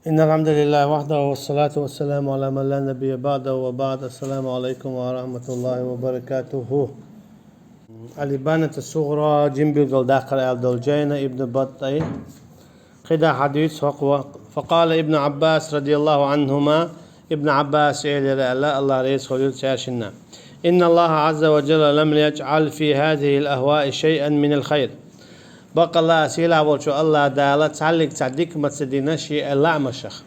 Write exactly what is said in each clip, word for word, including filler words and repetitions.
إن الحمد لله وحده والصلاة والسلام على من لا نبي بعده وبعد. السلام عليكم ورحمة الله وبركاته. الإبانة الصغرى جنب القلداقر عبد الجين ابن بطة. قدا حديث هقوة. فقال ابن عباس رضي الله عنهما، ابن عباس إلى الله رئيس خليل ساشنا: إن الله عز وجل لم يجعل في هذه الأهواء شيئا من الخير. Бакъалла сийлахь волчу Аллах Дала цхьаллиг цхьа дика ма ца дина шен лаамашах.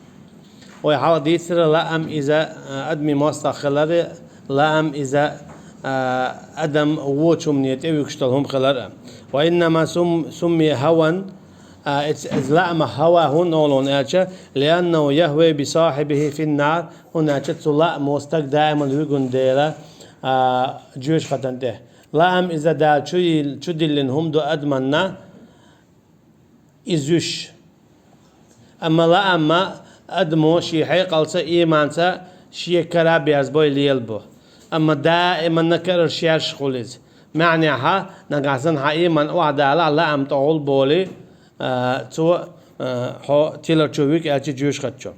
Вай хьалха дийцира лаам иза, а, адамийн мостагӀа хилар, лаам иза, а, адам вочу хӀумане тӀевуьгуш долу хӀума хилар. وإنما سم-، سمي هوى, а, эц-, эц лаама хӀава хӀунда олу аьлча, لأنه يهوي بصاحبه في النار, хӀунда аьлча цу лаамо стаг даиман вуьгун дела, а, жоьжахатан тӀе. Лаам иза Дала чу йил-, чу диллина хӀума ду адаманна, иза вуьш. Амма лаамма адамо шен хьекъалца, ийманца шен кара безбой лелабо. Амма даиманна карара шаьш хуьлу иза. МаьӀнехьа, нагахь санна хьан ийман охьадалахь, лаам тӀехула болий, а, цо, а, хьо тилар чу вуьгу аьлча жоьжахати чу.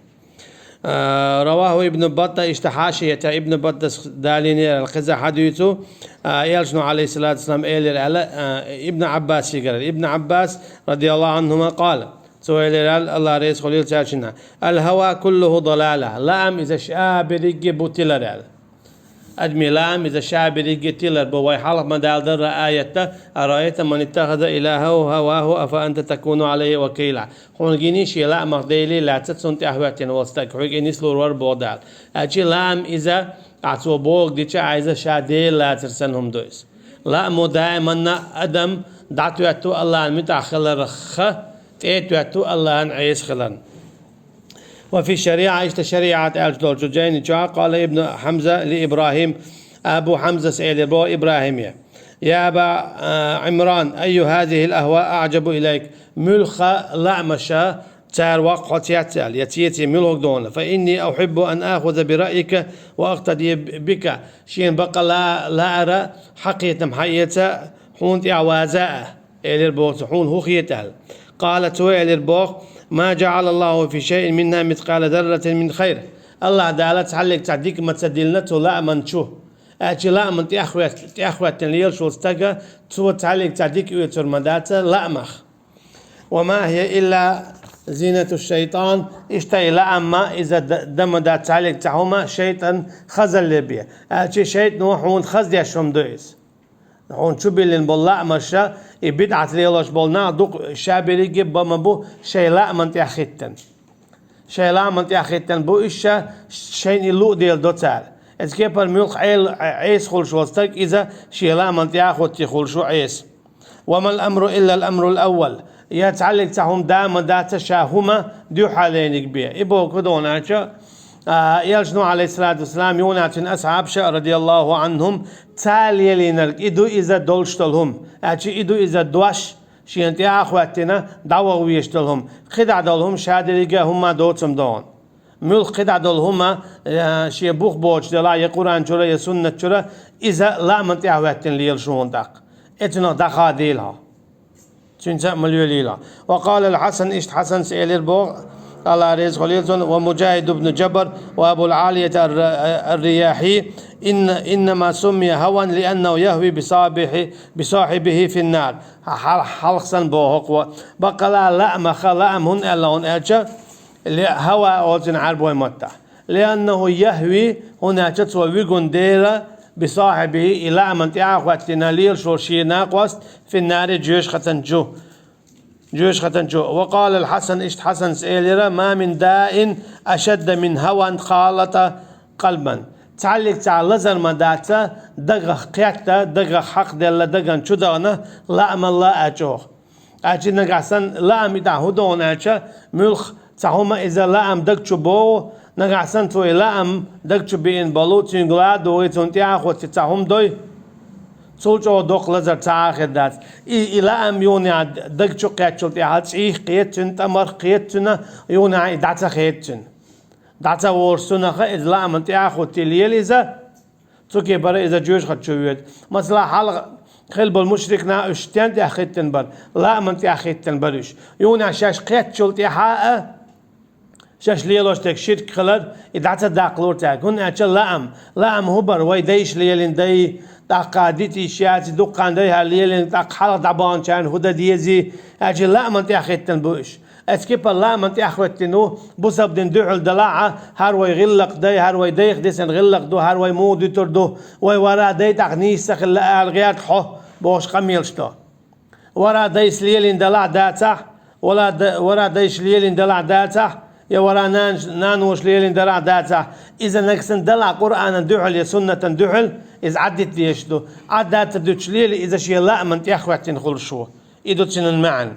А, رواه ابن بطة, иштта хьашиятехь Ибн Баттас далийнера кхуза хьадуьйцу, а, Элчано, عليه الصلاة والسلام, элира аьлла, а, Ибн Ӏаббасигара. Ибн Ӏаббас, رضي الله عنهما, قال, цо элира аьлла, Аллах реза хуьлийла цаьршинна: الهوى كله ضلالة. Лаам иза ша берриге бу тилар аьлла. Адамийн лаам иза ша берриге тилар бу, вай хьалха ма-далла дара аят: أرأيت من اتخذ إلهه هواه أفأنت تكون عليه وكيلا. Хьуна гиний шен лаамах Деле лаьцна цунна тӀаьхьахӀоьттина волу стаг, хьоьга и нислур вара боху Дала. Аьлча лаам иза, ахь цо бохург дича, ахь иза ша Дела лацар санна хӀума ду иза. Лаамо даиманна адам дӀатоьтту Аллахьан муьтӀахь хиларх, тӀе а тоьтту Аллахьан Ӏеса хиларна. وفي الشريعة, иштта шариӀат аьлча долчу жайни чохь, قال ابن حمزة لإبراهيم, Абу Хьамзас элира боху ИбрахӀиме: يا أبا عمران، أي هذه الأهواء أعجب إليك؟ Муьлха лаамаша цара ваккха хьо цецъяьлла, я цеций муьлхаг дона. فإني أحب أن آخذ برأيك وأقتدي بك. Шена бакъ ла-, лаара хьан кхетам хьаэца, хьуна тӀаьхьа ваза а, элира боху цо, хьуна хӀун хета аьлла. قال, цо элира боху: ما جعل الله في شيء منها مثقال ذرة من خير. Аллах Дала цхьаллиг цхьа дика ма ца диллина цу лааман чу. Аьлча лааман тӀаьхьахӀоьт-, тӀаьхьахӀоьттина лелаш волу стага цо цхьаллиг цхьа дика оьцур ма дац лаамах. وما هي إلا زينة الشيطان. Иштта и лаамма иза д-, дан ма дац цхьаллиг цхьа хӀума шайтӀан хазалле бен. Аьлча шайтӀано хьуна хаза деш хӀума ду иза. Хьуна чу биллина болу лаамаша, и бидӀат лелош болу нах дукха ша берриге бан ма бу шайн лааман тӀаьхьахӀиттина. Шайн лааман тӀаьхьахӀиттина бу уьш ша, шайна и луъу дела до цара. Эцу кепара муьлхха Ӏел-, Ӏеса хуьлуш волу стаг иза шен лааман тӀаьхьахӀоттий хуьлуш ву Ӏеса. وما الأمر إلا الأمر الأول. Я цхьаллиг цхьа хӀума да ма дац ша хӀума дуьххьалерниг бен. И бохург хӀун ду аьлча, а, Элчано, عليه الصلاة والسلام, юха а цуьнан асхьабаша, رضي الله عنهم, цара лелийнарг, и ду иза долуш долу хӀума. Аьлча и ду иза дош, шена тӀаьхьахӀоьттина, дӀаваха везаш долу хӀума. КхидӀа долу хӀума ша дерриге а хӀумма доцу ма догӀу. Муьлхха кхидӀа долу хӀума, э, шен бух боцуш делахь, я Къуръан чуьра, я суннат чуьра, иза лааман тӀаьхьахӀоьттина лелаш ву хьуна тӀаккха. Эцунах дӀахадийла хьо. Цуьнца а ма лелийла. وقال الحسن, иштта Хьасанас элира боху, Аллах реза хуьлийла цунна, ومجاهد بن جبر وأبو العالية الر-, الرياحي, إن، إنما سمي هوى لأنه يهوي بصاحبه، بصاحبه في النار. Хьал-, хьалха санна боху хӀокхо. Баккъала лаамаха лаам хӀунда аьлла хьуна аьлча, ле-, хӀава оцу Ӏаьрбойн маттахь. لأنه يهوي, хӀунда аьлча цо вуьгун дела, بصاحبه, и лааман тӀаьхьахӀоьттина лелаш волу шен накъост, في النار, жоьжахатан чу. Жоьжахатан чу. وقال الحسن, иштта Хьасанас элира: ما من داء أشد من هوى خالط قلبا. Цхьаллиг цхьа лазар ма дац, дагах кхетта, дагах хьакхаделла, даган чу дахана лаамал а чӀогӀа. Аьлча нагахь санна лаам и тӀехь хӀун догӀу аьлча, муьлхха цхьа хӀума иза лаам даг чу богӀу, нагахь санна цо и лаам даг чу биъна болу, цуьнга ла а догӀий, цунна тӀаьхьахӀоттий цхьа хӀума дой, цул чӀогӀа доккха лазар цхьа а хир дац. И, и лаам юханехь даг чу кхеттачул тӀаьхьа цӀийх кхета цуьнан, тӀамарх кхета цуьнан, юханехь и дӀа ца хета цуьнан. ДӀа ца волуш цунах иза лааман тӀаьхьахӀоттий лела иза, цу кепара иза жоьжахати чу воьду. Масала, хьалха хилла болу мушрик нах уьш стенна тӀаьхьахӀиттина бара, лааман тӀаьхьахӀиттина бара уьш. Юханехь шаьш кхеттачул тӀаьхьа а, Чаш лелош дерг ширк хилар, и дӀа ца даккхалора цаьрга. ХӀунда аьлча лаам, лаам хӀун бар, вай дайша лелийна дай, тӀаккха дитийша яц, дуккха дай хӀара лелийна, тӀаккха хьалха дӀабаханчарна хӀун дан дезий, аьлча лааман тӀехӀоьттина бу уьш. Эцу кепара лааман тӀехӀоьттина ву, бусалба дина дуьхьал далахь а, хӀара вай гӀиллакх дай, хӀара вай дайх дисина гӀиллакх ду, хӀара вай муха дуьтур ду, вай вара дай тӀаккха нийса ца хилла ала гӀерта хьо, бохуш къамелаш до. Вара дайша лелийна далахь дацахь, вала да-, вара дайша лелийна далахь дацахь, я вара нанаш-, наноша лелийна далахь дацахь, иза нагахь санна далахь Къуръанан дуьхьал я суннатан дуьхьал, иза Ӏаддита дезаш ду. Ӏадда ца дуьтуш лелий, иза шен лааман тӀехӀоьттина хуьлуш ву. И ду цуьнан маьӀна.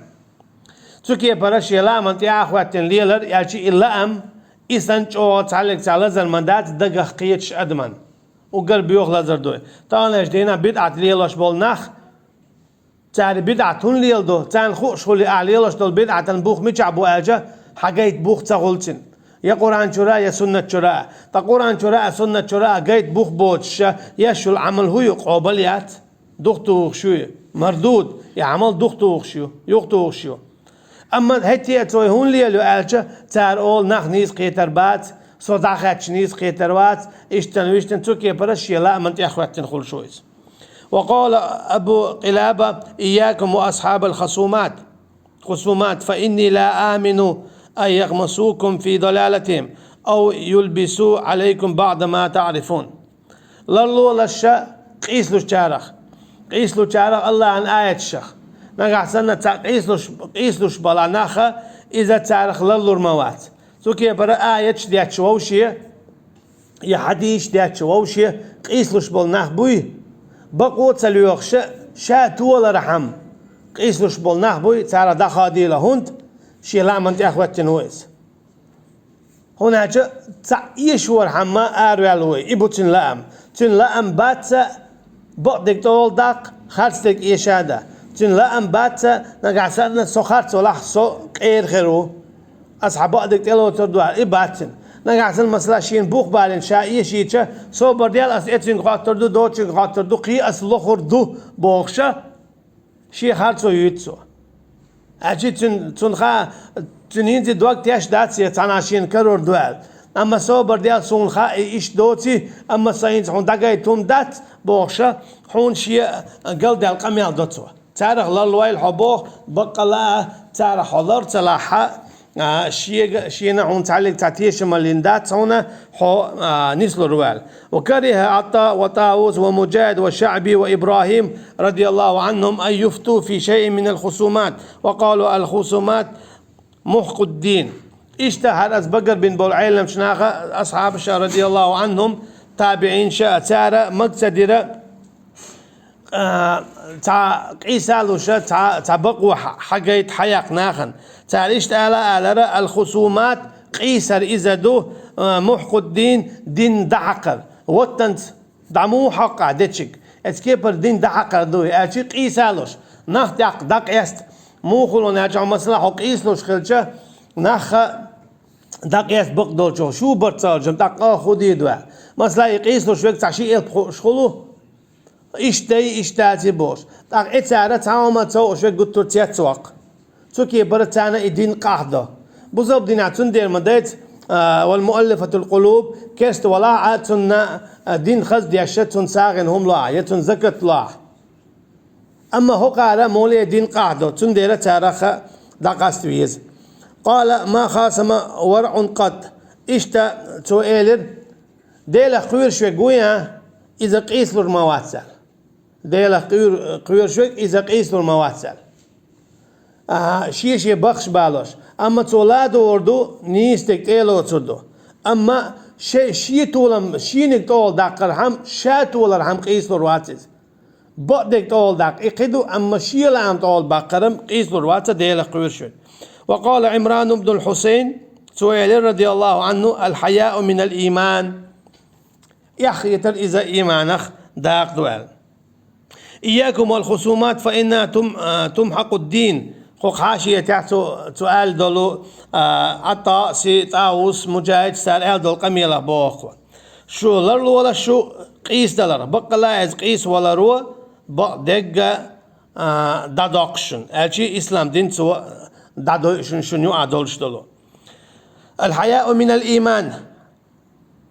Цу кепара шен лааман тӀехьа а хӀоьттина лелар, аьлча и лаам, и санна чӀогӀа цхьаллиг цхьа лазар ма дац дагах кхеташ адаман. Уггар боьха лазар ду. Таханлерчу дийнахь бидӀат лелош болу нах, цара бидӀат хӀунда леладо, царна хууш хуьлий ахь лелош долу бидӀатан бух мичахь бу аьлча, хьан гайта бух ца хуьлу цуьнан. Я Къуръан чуьра, я суннат чуьра. Ткъа Къуръан чуьра а, суннат чуьра а гайта бух боцуш ша еш йолу Ӏамал хӀун ю, къобал яц. Духтухуш ю, мардуд, и Ӏамал духтухуш ю, юхатухуш ю. Амма хӀетте а цо хӀунда лелайо аьлча, цара олу нах нийса кхетар бац, со дӀахаьттича нийса кхетар вац, иштта-виштта цу кепара шен лааман тӀехӀоьттина хуьлуш ву иза. وقال أبو قلابة: إياكم وأصحاب الخصومات، خصومات، فإني لا آمن أن يغمسوكم في ضلالتهم أو يلبسوا عليكم بعض ما تعرفون. Ларлолаш ша къийсалучарах, къийсалучарах АллахӀан аяташах. Нагахь санна цхьа къийсалуш, къийсалуш бала наха, иза царах ларлур ма вац. Цу кепара аяташ детташ вовше, я хьадисаш детташ вовше, къийсалуш болу нах буй, бакъо а ца лоьхуш, ша толархьама къийсалуш болу нах буй, царах дӀахадийла хӀунда, шен лааман тӀехӀоьттина ву иза. ХӀунда аьлча цхьаъ эшорхьама араваьлла ву, и бу цуьнан лаам. Цуьнан лаам бац бакъдерг тӀе а даккха, харцдерг эша а дан. Цуьнан лаам бац, нагахь санна со харц валахь, со къера хир ву. Аса хьан бакъдерг тӀелоцур ду аьлла, и бац цуьнан. Нагахь санна, масала, шена бух балийна ша эшийча, собар де, аса эцуьнга хоттур ду, доцуьнга хоттур ду, кхин аса лохур ду, бохуша, шен харцо юьйцу цо. Аьлча цуьнан, цунна хаа, цуьнан хӀинца дог теш дац, я цхьанхьа шена карор ду аьлла. Амма собар де, суна хаьа, и иштта доций, амма сан хӀинца хьуна дӀагайта хӀума дац, бохуша, хьуна шен галдаьлла къамел до цо. Царах ларлойла хьо боху, баккъалла а царах хьо лар ца лахь, а, шега, шена хьуна цхьаьллиг цхьа тешамаллин дац хьуна, хьо, а, нислур ву аьлла. وكره عطاء وطاووس ومجاهد والشعبي وإبراهيم رضي الله عنهم أن يفتوا في شيء من الخصومات، وقالوا: الخصومات محق الدين. Иштта хӀара аса багарбина болу Ӏеламчу наха, асхьабаша, радияллаху Ӏанхум, табиӀинша, цара мага ца дира, а, цхьа къийса луша, цхьа, цхьа бакъо хьа-, хьагайта, хьаяккха нахана. Цара иштта ала алара: «Ал-хусумат», къийсар иза ду, а, «мухькъуд-дин», дин дӀахьакхар. Ваттанца дӀа муха хьокху ахь дечиг? Эцу кепара дин дӀахьакхар ду, аьлча къийса луш. Нах тӀаккха дӀакъеста. Муха ло аьлча, хьо, масала, хьо къийса луш хилча, нахха дӀакъеста бакъдолчо, шу барт ца хилча, тӀаккха хӀун дийр ду аьлла. Масала, и къийса луш верг цхьа ши элп хууш хуьлу, иштта дай, иштта даций бохуш. ТӀаккха и цара цхьа хӀума ца хууш верг гуттар а цецваккха. Цу кепара царна и дин къахьдо. Бусалба динехь цундела ма дайца, а, вал муаллифатул къулуб, керста валахь а, цунна, а, дин хаза деш, цунна сагӀина хӀума лахь, я цунна закат лахь. Амма хӀокхара муьлхха дин къахьдо, цундела царах дӀакъаста веза. Къала ма хасама варъун къат. Иштта цо элира: «Делах кхоьруш верг вуй а, иза къийсалур ма вац», — аьлла. Делах кхоьр-, кхоьруш верг, иза къийсалур ма вац аьлла. Аха, шен-шен бахаш балош. Амма цо ладогӀур ду, нийса дерг тӀе а лоцур ду. Амма шен, шен толам, шениг тӀехула даккхархьама, ша толархьама къийсалур вац иза. Бакъдерг тӀехула даккха и кхин ду, амма шен лаам тӀехула баккхархьама къийсалур вац Делах кхоьруш верг. Ва къала Ӏимран ибн ал-Хьусайн, цо элира, радияллаху Ӏанху: «Ал-хьаяу минал ийман». Эхь хетар иза ийманах дакъа ду аьлла. «Ийякум вал хусумат, фа инна тум-, а, тумхьакъуд-дин». Кху хьашиятехь цо, цо аьлла долу, а, Ӏатаъ, Си-, ТӀавус, Муджахид цара аьлла долу къамелах боху. Шу ларлолаш шу къийсадалар. Баккъалла а иза къийсаваларо бакъдерг а, а, дӀадоккхуш шуна. Аьлча ислам дин цо дӀадойу шуна, шуна юкъахь долуш долу. الحياء من الإيمان.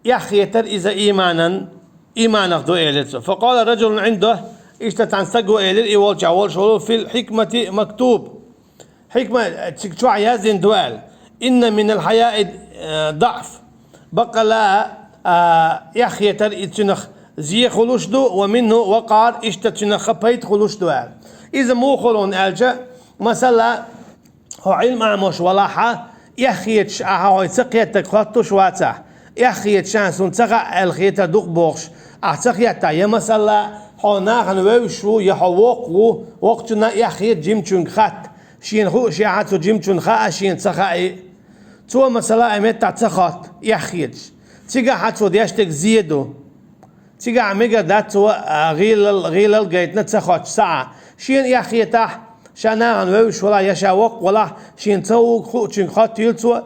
Эхь хетар иза ийманан, ийманах ду, элира цо. فقال رجل عنده, иштта цхьан стага элира, и волча волуш волу, في الحكمة مكتوب. Хьикма, цига чохь яздина ду аьлла. إن من الحياء ضعف. Баккъала, а, эхь хетар и цуьнах зе хуьлуш ду, ومنه وقار, иштта цуьнах пайда хуьлуш ду аьлла. Иза муха хуьлу аьлча, масала, хьо Ӏилма Ӏамош валахьа, эхь хеташ ахьа хьо ца кхеттарг хоттуш вацахь, эхь хеташ ахьа суна ца хаьа аьлла хетар ду-кх бохуш, ахьа ца хетта, я масала, хьо нахана вевзаш ву, я хьо воккха ву, воккхачунна эхь хета жимачуьнга хатта, шена хууш ахьа цу жимачунна хаа, шена ца хаьа. Цо, масала, и меттахь ца хотту, эхь хеташ. Цигахь цо деш дерг зе ду. Цигахь мегар дац цо, а, гӀийлал, гӀийлал гайтина ца хоттуш схьа. Шена эхь хетахь, ша нахана вевзаш валахь, я ша воккха валахь, шена ца вуьгу хуучуьнга хоттийла цо,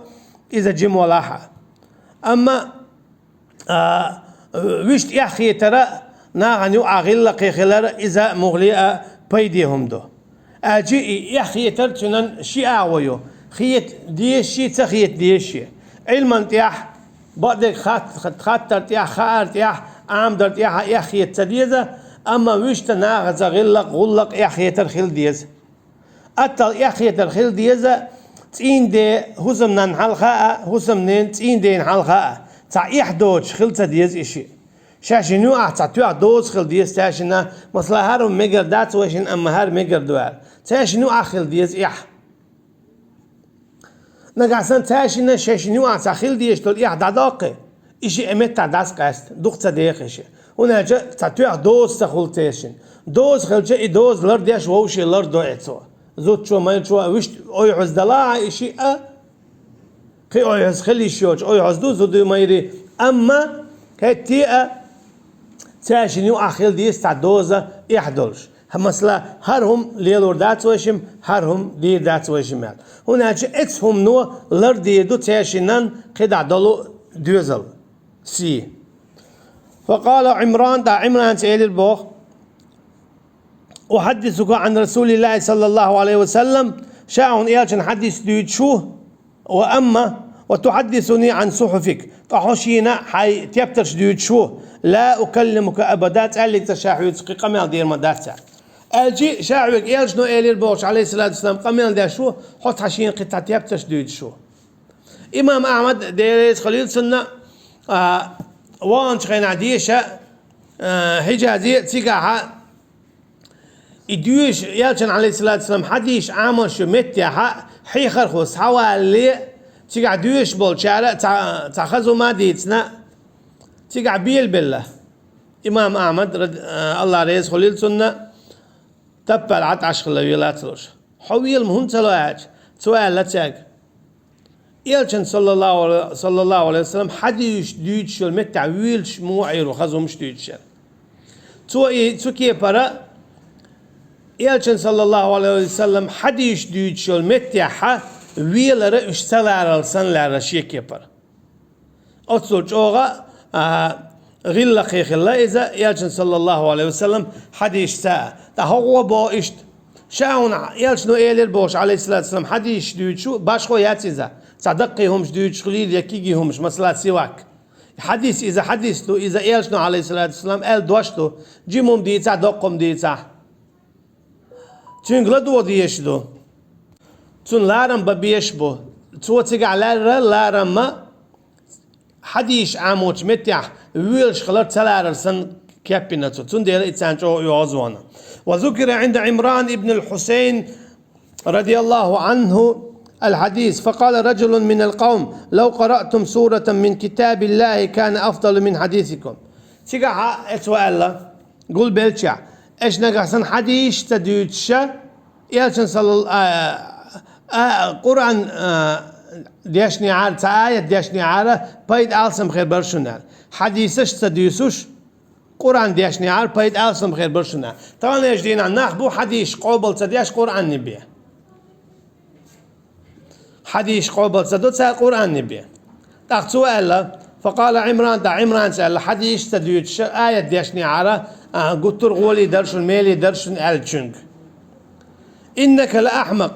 иза жима валахьа. Амма, а, вуьшта эхь хетара, нахана юкъахь гӀиллакхе хилара, иза муххале а пайде хӀума ду. Аьлча и эхь хетар цуьнан ши агӀо ю: хета дезаш а, ца хета дезаш а. Ӏилман тӀехь, бакъдерг хат-, хат-, хаттар тӀехь, хаар тӀехь, Ӏамадар тӀехь а эхь хета ца деза, амма вуьшта нахаца гӀиллакх, гӀуллакх, эхь хетар хила деза. Аттал эхь хетар хила деза, цӀийнан ден хӀусамнанна хьалха а, хӀусамненан цӀийнан дена хьалха а, цхьа эхь доцуш хила ца деза и шиъ. Шаьшшинна юкъахь цхьа тоьхна доза хила деза цаьршинна, масала, хӀара хӀума мегар дац вайшинна, амма хӀара мегар ду аьлла. Цаьршинна юкъахь хила деза эхь. Нагахь санна цаьршинна шаьшшинна юкъахь цхьа хила дезаш долу эхь дӀадоккху, и шиъ и меттахь дӀасакъаьста, дукха ца деха и шиъ. ХӀунда аьлча цхьа тоьхна доза ца хуьлу цаьршинна. Доза хилча, и доза лардеш вовшийн лардо и цо. Зудчо, майрачо вуьшта ойхьаза далахь а и шиъ а, кхин ойхьаза хила йиш йоцуш ойхьаза ду зуди, майри, амма хӀетте а цаьршинна юкъахь хила деза цхьа доза эхь долуш. Хьан, масала, хӀара хӀума лелор дац вайшимма, хӀара хӀума дийр дац вайшимма аьлла. ХӀунда аьлча оцу хӀумано лардийр ду цаьршиннан кхидӀа долу доьзал, сий. فقال عمران, тӀаккха Ӏимранца элира боху: أحدثك عن رسول الله صلى الله عليه وسلم, ша хьуна элчан хьадис дуьйцуш ву, وأما وتحدثني عن صحفك, ткъа хьо шена хьайн тептарш дуьйцуш ву, لا أكلمك أبدا, цкъа а ша хьоьца кхин къамел дийр ма дац аьлла. Аьлча ша хьоьга элчано элира бохуш, عليه الصلاة والسلام, къамел деш ву, хьо цхьа шена кхин цхьа тептарш дуьйцуш ву. Имам Ахьмад, Дела реза хуьлийла цунна, а, ваханчу хенахь деша, а, Хьиджазе, цигахьа и доьшуш, элчан, عليه الصلاة والسلام, хьадисаш Ӏамош йолу меттехьа хьехархо схьавалале, цигахь доьшуш болчара цхьа, цхьа хаза хӀума а дийцина, цигахь белабелла. Имам Ахьмад, рад-, а, Аллах реза хуьлийла цунна, таппал Ӏад Ӏаш хилла велац луш. Хьо велам хӀунда ца ло аьлча, цо аьлла цаьрга: элчан, саллаллаху, саллаллаху алейхи ва саллям, хьадисаш дуьйцуш йолу меттехь воьлуш муха Ӏийр ву хаза хӀумаш дуьйцуш аьлла. Цо и цу кепара, элчан, саллаллаху алейхи ва саллям, хьадисаш дуьйцуш йолу меттехьа велара уьш ца ларал санна лаьрра шен кепара. Оццул чӀогӀа, а, гӀиллакхе хилла иза, элчан, саллаллаху алейхи ва саллям, хьадисашца. ТӀаккха хӀокхо боху иштта: ша хьуна элчано элира бохуш, алейхиссалату вассалам, хьадисаш дуьйцуш ву, башхо яц иза. Цхьа даккхий хӀумаш дуьйцуш хилийла я кигий хӀумаш, масала, сивак. Хьадис иза, хьадис ду, иза элчано, алейхиссалату вассалам, аьлла дош ду, жима хӀума дийцахь, доккха хӀума дийцахь. Цуьнга ладогӀа дезаш ду. Цунна ларам бан безаш бу. Цо цигахь лаьрра ларам а, хьадисаш Ӏамочу меттехь воьлуш хилар ца ларар санна кепйина цо. Цундела и царна чӀогӀа оьгӀазвахана. وذكر عند عمران بن الحصين رضي الله عنه الحديث، فقال رجل من القوم: لو قرأتم سورة من كتاب الله كان أفضل من حديثكم. Цигахьа эцо аьлла, гулбелча, аша нагахь санна хьадисаш ца дуьйцуша, элчан саллал-, а, а, Къуръан, а, дешнехьара, цхьа аят дешнехьара пайда алсам хир бара шуна аьлла. Хьадисаш ца дуьйцуш, Къуръан дешнехьара пайда алсам хир бара шуна. Таханлерчу дийнахь нах бу хьадисаш къобал ца деш, Къуръанне бен. Хьадисаш къобал ца до цара, Къуръанне бен. ТӀаккха цо аьлла, فقال عمران, тӀаккха Ӏимранца аьлла, хьадисаш ца дуьйцуша, аят дешнехьара, а, гуттар а гӀоле дара шуна, меле дара шуна аьллачуьнга: إنك لأحمق,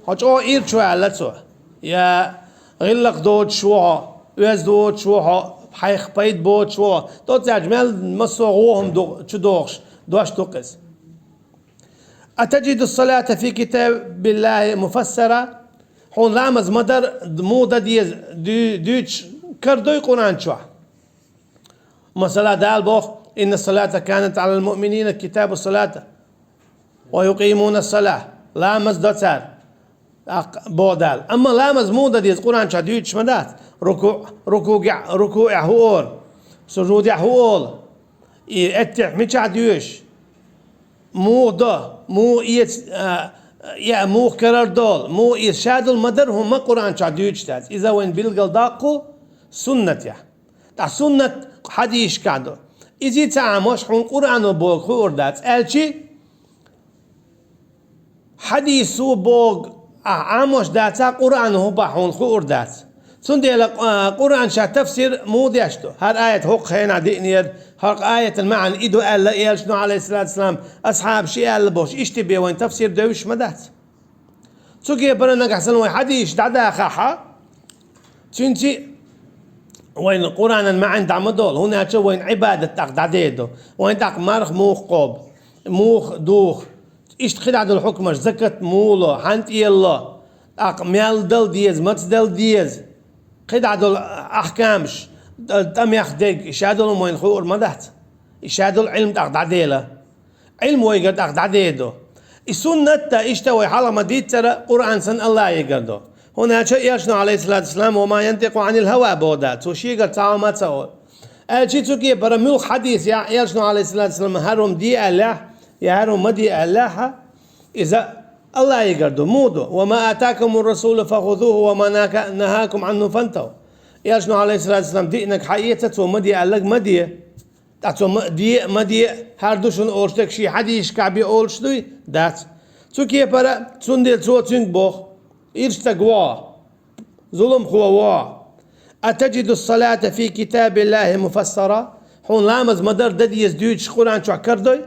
хьо чӀогӀа ирчо аьлла цо. Я гӀиллакх доцуш ву хьо, оьзда воцуш ву хьо, хьайх пайда боцуш ву хьо, тӀоццаьрча мел массо а гӀо хӀума ду-, чу дохуш, дош ду-кх иза. أتجد الصلاة في كتاب الله مفسرة؟ Хьуна ламаз ма дара, муха дан деза, дуй-, дуьйцуш карадой Къуръан чохь? Масала, Дала боху: «إن الصلاة كانت على المؤمنين كتابا موقوتا ويقيمون الصلاة». Ламаз до цара, тӀаккха боху Дала. Амма ламаз муха дан деза, Къуръан чохь дуьйцуш ма дац. РукуӀ, рукугехь, рукуӀехь хӀу олу? Сужудехь хӀу олу? И эттехь мичахь доьшу? Муха до, муха эца, а, э, муха карара долу, муха эца, шадолу ма-дарра хӀума Къуръан чохь дуьйцуш дац. Иза вайна билгалдоккху суннатехь. Ткъа суннат хьадисашкахь ду. Иза ца Ӏамош хьуна Къуръано бохург хуур дац, аьлчи, хьадисо бохург ахь Ӏамош дацахь, Къуръано хӀун боху хьуна хуур дац. Цундела, а, Къуръан ша тафсир муха деш ду? ХӀара аят хӀокху хенахь диънера, хӀокху аятан маьӀна и ду аьлла, элчано, Ӏалайхиссалату вассалам, асхьабаша и аьлла бохуш, иштта бен вайна тафсир девзаш ма дац. Цу кепара нагахь санна вай хьадисаш дӀадахахь, цуьнца вайна Къуръанан маьӀна дӀа ма долу, хӀунда аьлча вайна Ӏибадат тӀаккха дӀадер ду. Вайна тӀаккха марха муха кхобу, муха духу, иштта кхидӀа долу хьукмаш, закат муха ло, хьанна тӀера ло, тӀаккха мел дала деза, маца дала деза, кхидӀа долу ахкамаш, тӀа-, тӀамех дерг, и шадолу вайна хуур ма дац. И шадолу Ӏилма тӀаккха дӀадела. Ӏилма вайгара тӀаккха дӀадер ду. И суннат а, иштта вай хьалха ма-дийццара, Къуръан санна АллахӀегара ду. ХӀунда аьлча элчано, Ӏалайхиссалату вассалам, «وما ينطق عن الهوى» боху Дала, цо шегара цхьа хӀума ца олу. Аьлчи цу кепара муьлхха хьадис яхь, элчано, Ӏалайхиссалату вассалам, хӀара хӀума де аьллехь, я хӀара хӀума ма де аьллехь, иза АллахӀегара ду. Муха ду? «وما آتاكم الرسول فخذوه وما نهاكم عنه فانتهوا». Элчано, Ӏалайхиссалату вассалам, диънарг хьаэца, цо ма де аьлларг ма де. Ткъа цо ма де а, ма де а, хӀара ду шуна олуш дерг шен хьадисашкахь бен олуш дуй? Дац. Цу кепара, цундела цо цуьнга боху: «Ирча стаг вогӀу, зуламхо вогӀу. أتجد الصلاة في كتاب الله مفسرة؟ Хьуна ламаз ма-дарра дан деза дуьйцуш Къуръан чохь карадой?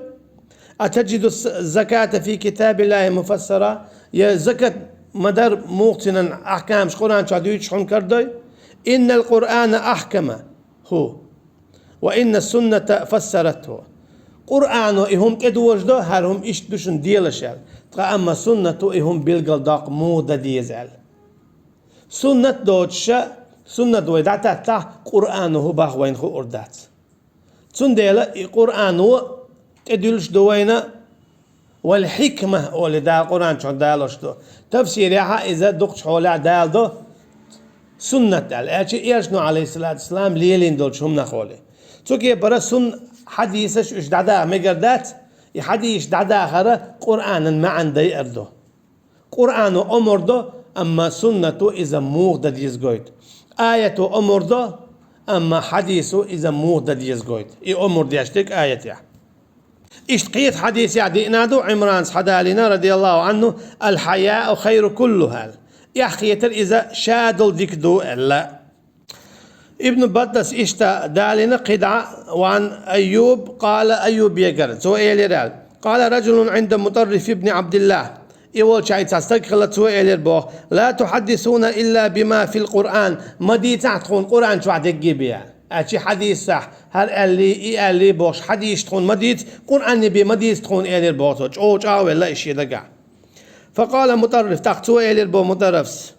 أتجد الس-، الزكاة في كتاب الله مفسرة؟ Я закат ма-дарра муха цуьнан ахкамаш Къуръан чохь дуьйцуш хьуна карадой? إن القرآن أحكمه وإن السنة فسرته». Къуръано и хӀума тӀедожадо, хӀара хӀума иштта ду шуна делаш аьлла. Ткъа амма суннато и хӀума билгалдоккху муха дан деза аьлла. Суннат доцуша, суннат вай дӀататтахь, Къуръано хӀун боху вайна хуур дац. Цундела и Къуръано тӀедуьллуш ду вайна, «والحكمة» олий Дала Къуръан чохь далош ду. Тафсирехь а иза дукхачу хьолехь даладо суннат аьлла. Аьлча элчано, Ӏалайхиссалату вассалам, лелийна долчу хӀуманах олий. Цу кепара сун-, хьадисаш уьш дӀадаха мегар дац, и хьадисаш дӀадахара Къуръанан маьӀна дайар ду. Къуръано омар до, амма суннато иза муха дан деза гойту. Аято омар до, амма хьадисо иза муха дан деза гойту. И омар деш дерг аятехь. Иштта кхета хьадисехь диъна ду, Ӏимрана схьадалийна, радияллаху Ӏанху: «الحياء خير كله», аьлла. Эхь кхетар иза шадолу дика ду аьлла. Ибн Баттас иштта далийна кхидӀа: «وعن أيوب قال», Айюбегара, цо элира аьлла: «قال رجل عند مطرف بن عبد الله». И волчохь цхьа стаг хилла, цо элира боху: «لا تحدثون إلا بما في القرآن». Ма дийцахь тхуна Къуръан чохь дерриге бен. Аьлча хьадисехь хӀара аьллий, и аьллий бохуш, хьадисаш тхуна ма дийца, Къуръане бен ма дийца тхуна, элира боху цо, чӀогӀа чӀагӀвелла и шен дагахь. فقال مطرف, тӀаккха цо элира боху Мутаррифс: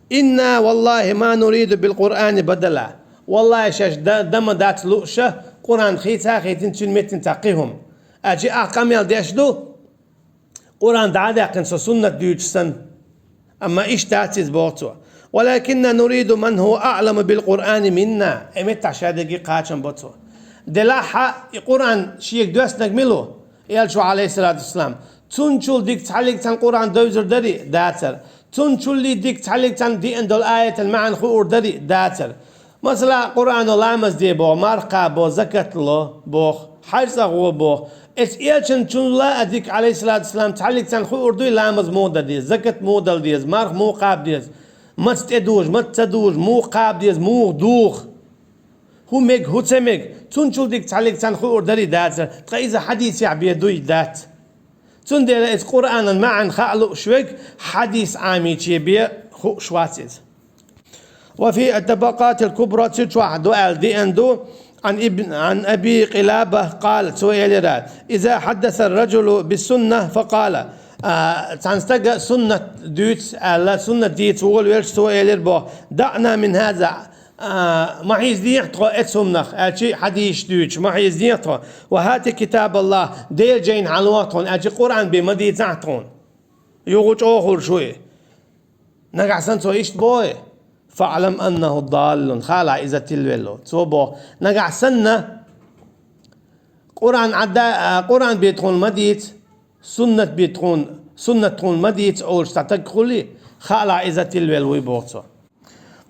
«إنا والله ما نريد بالقرآن بدلا». Валлахьи, шаьш дан, дан ма дац лууш, Къуръан хийца а хийцина, цуьнан меттана цхьа кхин хӀума. Аьлча ахь къамел деш ду, Къуръан дӀа а даьккхина, со суннат дуьйцуш санна. Амма иштта дац иза, боху цо. «ولكنا نريد من هو أعلم بالقرآن منا». Э, меттахь шадерриге кхачам бо цо. Делахь а и Къуръан шега доьссинарг мила ву? Элча ву, Ӏалайхиссалату вассалам. Цунчул дика цхьаллиг цхьанна Къуръан девзар дарий? Дацара. Цунчуллий дика цхьаллиг цхьанна диъна долу аятан маьӀна хуур дарий? Дацара. Масала, Къуръано ламаз де боху, марха кхаба боху, закат ло боху, хьаьж цӀа гӀо боху. Эцу элчанчунла а дика, Ӏалайхиссалату вассалам, цхьаллиг цхьанна хуур дуй ламаз муха дан деза, закат муха дала деза, марха муха кхаба деза, маца тӀедужу, маца ца дужу, муха кхаба деза, муха духу, хӀун мега, хӀун ца мега, цунчул дика цхьаллиг цхьанна хуур дарий? Дацара. Ткъа иза хьадисехь бен дуй? Дац. Цундела иза Къуръанан маьӀна хаа лууш верг хьадис Ӏамийча бен хууш вац иза. وفي الطبقات الكبرى, цу чохь ду аьлла деана ду, عن ابن, عن أبي قلابة قال, цо элира: إذا حدث الرجل بالسنة فقال, а, цхьана стага суннат дуьйцу аьлла, суннат дийца волавелча, цо элира боху: دعنا من هذا, а, ма хьийзадехьа тхо оцу хӀуманах, аьлча хьадисаш дуьйцу, ма хьийзадехьа тхо. وهات كتاب الله, Делан жайна хьалоха тхуна, аьлча Къуръан бен ма дийцахьа тхуна. Юха чӀогӀа хуьлуш ву и. Нагахь санна цо иштта бохий, فاعلم أنه ضال, хаалахь, иза тилвелла ву. Цо боху, нагахь санна Къуръан Ӏадда-, а, Къуръан бен тхуна ма дийца, суннат бен тхуна, суннат тхуна ма дийца олуш цхьа стаг хуьлий, хаалахь, иза тилвелла вуй, боху цо.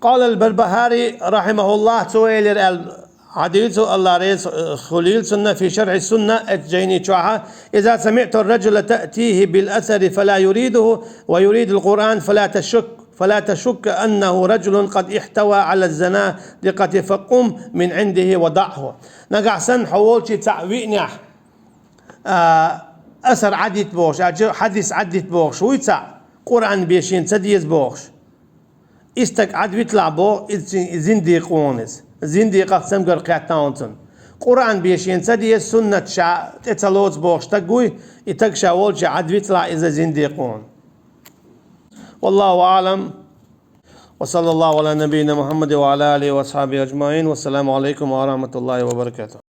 قال البربهاري رحمه الله, цо элира аьлла, Ӏадийцу, АллахӀ реза, э, хуьлийла цунна, في شرح السنة, оцу жайни чохь: إذا سمعت الرجل تأتيه بالأثر فلا يريده ويريد القرآن فلا تشك، فلا تشك أنه رجل قد احتوى على الزنادقة فقم من عنده ودعه. Нагахь санна хьо волчу цхьаъ виънехь, а, асар Ӏадитта бохуш, аьлча хьадис Ӏадитта бохуш вуй цхьаъ, Къуръан бен шена ца деза бохуш. И стаг Ӏадвиталахь боху, иза ци-, и зиндикъ ву хьуна иза. Зиндикъах цамгар кхетта хьуна цунна. Къуръан бен шена ца деза, суннат ша тӀе ца лоцу бохуш стаг вуй, и стаг ша волчу Ӏадвиталахь, иза зиндикъ ву хьуна. والله أعلم. وصلى الله على نبينا محمد وعلى آله وأصحابه أجمعين. والسلام عليكم ورحمة الله وبركاته.